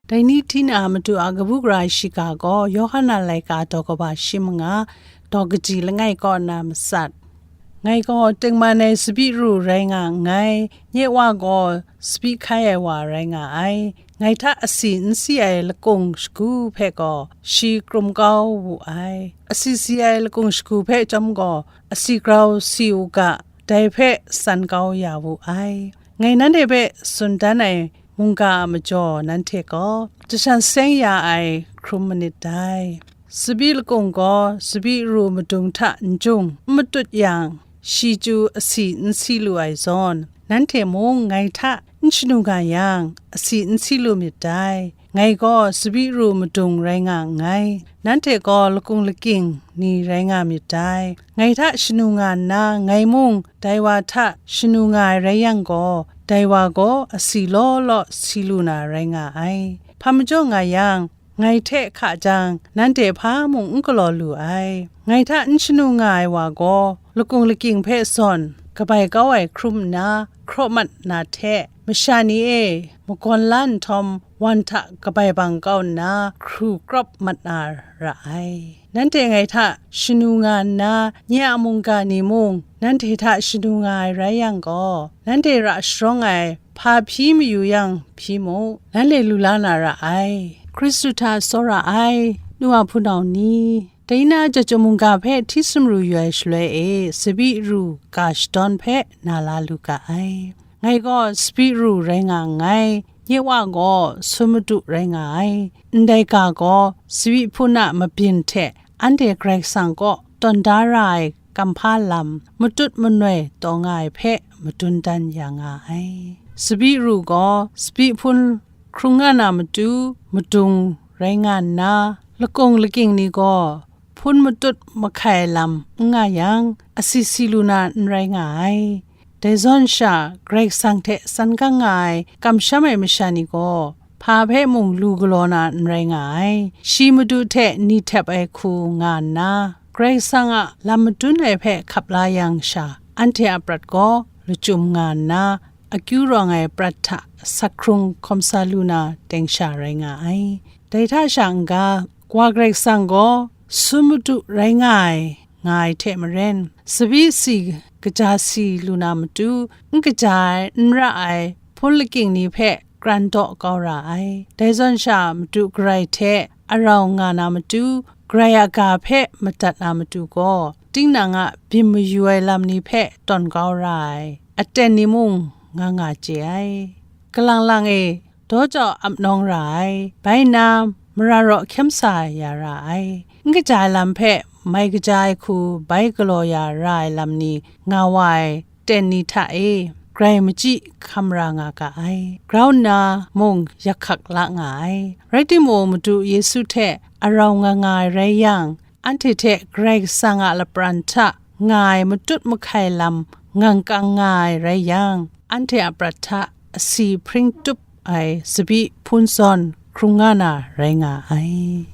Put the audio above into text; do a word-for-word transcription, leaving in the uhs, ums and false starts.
Dai ni hti na a Madu a kabu gara shiga gaw Yawhan a laika daw kaba shi manga daw kaji langai kaw na matsat. Ngai gaw tengman ai tsabyi ru rai nga nngai, nye Wa gaw tsabyi hkai ai wa rai nga ai. Ngai hta asi n si ai lakung shagu hpe gaw shi krum kau wu ai. Asi si ai lakung shagu hpe chyawm gaw, asi grau si u ga, dai hpe san kau ya wu ai. Ngai nanhte hpe tsun dan ai mungga a majaw nanhte gaw jashan seng ya ai hkrum manit dai. Tsabyi lakung gaw tsabyi ru madung hta n jung n matut yang, shi chyu asi n si lu ai zawn, nanhte mung ngai hta n shanu nga yang, asi n si lu myit dai. Ngai gaw tsabyi ru madung rai nga nngai, nanhte gaw lakung lakying ni rai nga myit dai. Ngai hta shanu nga nna, ngai mung dai wa hta shanu nga ai rai yang gaw, dai wa gaw asi law law si lu na rai nga ai. Hpa majaw nga yang, ngai hte hka jang, nanhte hpa mung n galaw lu ai. Ngai hta n shanu nga ai wa gaw, lakung lakying hpe zawn kabai kau ai hkrum nna, hkraw mat na hte, masha ni e magawn la nhtawm, wan hta kabai bang kau nna, hkru krawp mat na ra ai. Nanhte ngai hta shanu nga nna, nye a mungga ni mung nanhte hta shanu nga ai rai yang gaw, nanhte ra sharawng ai hpa hpyi mayu yang hpyi mu, nanhte lu la na ra ai. Hkristu hta tsawra ai nu a hpunau ni, dai na chyawm mungga hpe hti sumru yu ai shaloi e, tsabyi ru ga shadawn hpe na la lu ga ai. Ngai gaw tsabyi ru rai nga nngai, nye Wa gaw sun madu rai nga ai. Ndai ga gaw tsabyi hpun a mabyin hte anhte Karai Kasang kaw tawn da ra ai kamhpa lam matut manoi taw nga ai hpe madun dan ya nga ai. Tsabyi ru gaw tsabyi hpun hkrung nga na matu madung rai nga nna, lakung lakying ni gaw hpun matut mahkai lam n nga yang, asi si lu na n rai nga ai. Dai zawn sha, Karai Kasang hte san gang nga ai kamsham ai masha ni gaw, hpa hpe mung lu galaw na n rai nga ai. Shi Madu hte ni htep ai hku nga nna, Karai Kasang a lam madun ai hpe hkap la yang sha, anhte a prat gaw lachyum nga nna, akyu rawng ai prat hta sak hkrung hkawm sa lu na teng sha rai nga ai. Dai hta sha n-ga, Wa Karai Kasang gaw sun madu rai nga ai, nga ai hte maren, tsabyi si kaja si lu na matu, n kaja ai, n ra ai hpun lakying ni hpe kran daw kau ra ai. Dai zawn sha, madu garai hte arau nga na matu, garai a ga hpe madat na matu gaw, tinang a byin mayu ai lam ni hpe tawn kau ra ai, aten ni mung nga nga chye ai. Kalang lang e, daw jau ap nawng ra ai, bai nna mara raw hkyem sa ya ra ai, n kaja ai lam hpe mai kaja ai hku bai galaw ya ra ai lam ni nga wa ai, ten ni hta e, grai machyi hkam ra nga ga ai, grau nna mung yak hkak la nga ai. Rai timung, Madu Yesu hte arau nga nga ai rai yang, anhte hte Karai Kasang a lapran hta nga ai matut mahkai lam ngang kang nga ai rai yang, anhte a prat hta asi hpring tup ai tsabyi hpun zawn hkrung nga na rai nga ai.